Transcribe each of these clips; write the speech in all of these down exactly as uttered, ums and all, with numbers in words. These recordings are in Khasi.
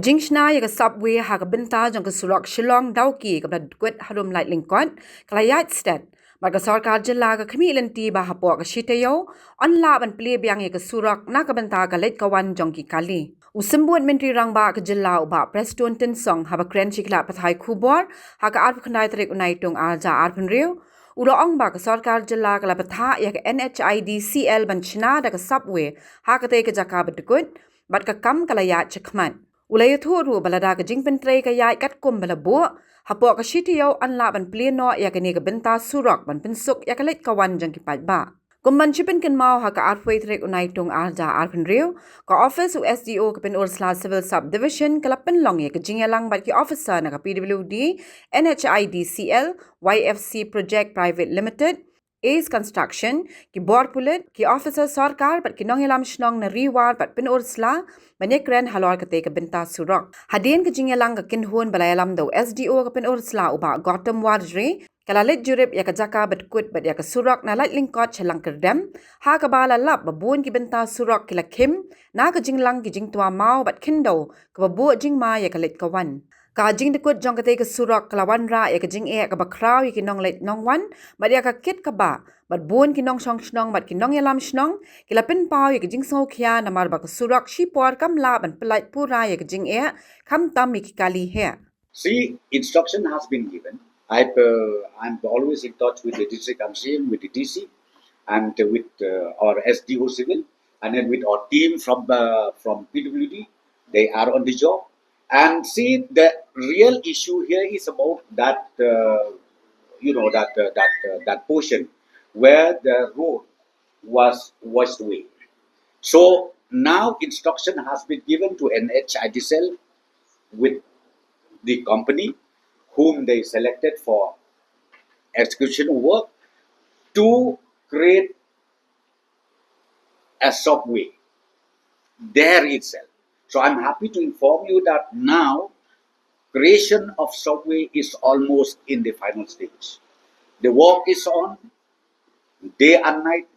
Jingshna ïa ka subway ha ka bynta jong ka surok Shillong Dawki kaba la dkut harum lait lyngkot ka la ïaid stet, bad ka sorkar jylla ka khmih lynti ba hapoh ka shi taïew yn lah ban plie biang ïa ka surok na ka bynta ka leit ka wan jong ki kali. U Symbud Myntri Rangbah ka jylla u Bah Prestone Tynsong haba kren sha ki lad pathai khubor ha ka arphew khyndai tarik u Naitung arhajar arphew hynriew, u la ong ba ka sorkar jylla ka la bthah ïa ka N H I D C L ban shna da ka subway ha katei ka jaka ba dkut, bad ka kam ka la ïaid shakhmat. U la ïathuh ruh ba lada ka jingpyntrei ka ïaid katkum ba la buh, hapoh ka shi taïew yn lah ban plie noh ïa kane ka bynta surok ban pynsuk ïa ka leit ka wan jong ki paidbah. Kum ban shu pynkynmaw, ha ka arphew tarik u Naitung arhajar arphew hynriew, ka office u S D O ka Pynursla Civil Subdivision ka la pynlong ïa ka jingïalang bad ki officer na ka P W D, N H I D C L, Y F C Project Private Limited, Ace Construction, ki bor pulit, ki officer sorkar bad ki nongïalam shnong na Ri War bad Pynursla ban ïakren halor katei ka bynta surok. Hadien ka jingïalang ka kynhun ba la ïalam da u S D O ka Pynursla u Bah Gautam Warjri, ka la leit jurip ïa ka jaka ba dkut bad ïa ka surok na lait lyngkot sha Langkyrdem, ha kaba la lap ba bun ki bynta surok ki la khim na ka jinglang ki jingtwa maw bad khyndew kaba buh jingma ïa ka leit ka wan. Ka jingdkut jong katei ka surok ka la wanrah ïa ka jingeh kaba khraw ïa ki nongleit nongwan bad ïa ka kit ka bah, bad bun ki nongshong shnong bad ki nongïalam shnong ki la pynpaw ïa ka jingsngewkhia namar ba ka surok shipor kam lah ban pyllait pura ïa ka jingeh, khamtam ïa ki kali heh. See, instruction has been given. I've, uh, I'm always in touch with the district M C M, with the D C, and with, uh, our S D O Civil, and then with our team from, uh, from P W D. They are on the job. And see, the real issue here is about that, uh, you know, that, uh, that, uh, that portion where the road was washed away. So now instruction has been given to N H I D C L with the company whom they selected for execution of work to create a subway there itself. So I'm happy to inform you that now creation of subway is almost in the final stage. The work is on, day and night,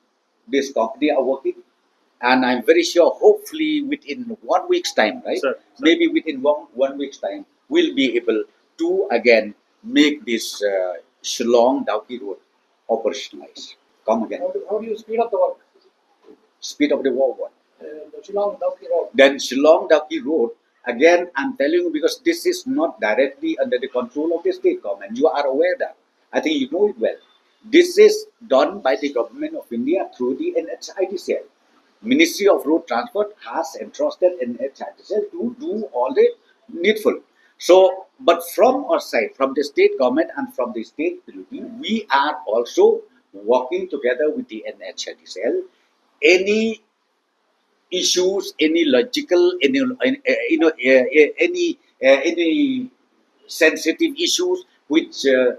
this company are working, and I'm very sure, hopefully within one week's time, right? Sir, sir. Maybe within one, one week's time, we'll be able to again make this, uh, Shillong Dawki Road operationalized. Come again. How do, how do you speed up the work? Speed of the work, what? Uh, the Shillong Dawki Road. Then Shillong Dawki Road, again, I'm telling you, because this is not directly under the control of the state government. You are aware that. I think you know it well. This is done by the government of India through the N H I D C L. Ministry of Road Transport has entrusted N H I D C L to do all the needful. So, but from our side, from the state government and from the state P W D, we are also working together with the N H I D C L. Any issues, any logical, any, uh, you know, uh, uh, any, uh, any sensitive issues which, uh,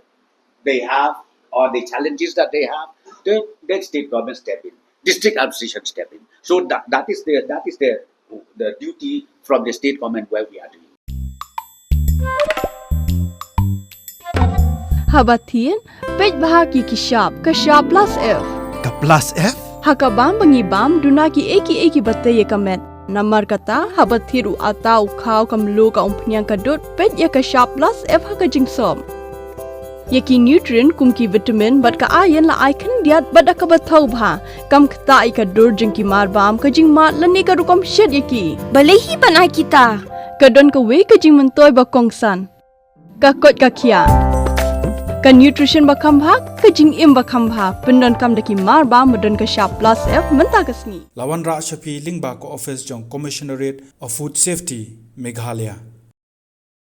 they have, or the challenges that they have, the, the state government step in, district administration step in. So that, that is the, that is the, the duty from the state government where we are doing. Haba thied, peit bha ki ki shap, ka shap plus F. Ka plus F? Ha ka bam ba ngi bam, duna ki ei ki ei ki ba tei ïa ka met. Namar kata, haba thied u ata u khaw ka mluh ka umphniang ka dud, peit ïa ka shap plus F ha ka jingsop. Ïa ki nutrient kum ki vitamin bad ka iron la ai khyndiat bad da kaba thaw bha. Kam ktah ïa ka dur jong ki mar bam, ka jingmad lane ka rukom shet ïa ki. Balei hi ban ai kita? Ka don kawei ka jingmyntoi ba kongsan. Ka koit ka khiah. Ka nutrition ba kham bha, ka jingim ba kham bha. Pyndonkam da ki mar bam ba don ka shap plus F mynta ka sngi. La wanrah sha phi lyngba ka office jong Commissionerate of Food Safety, Meghalaya.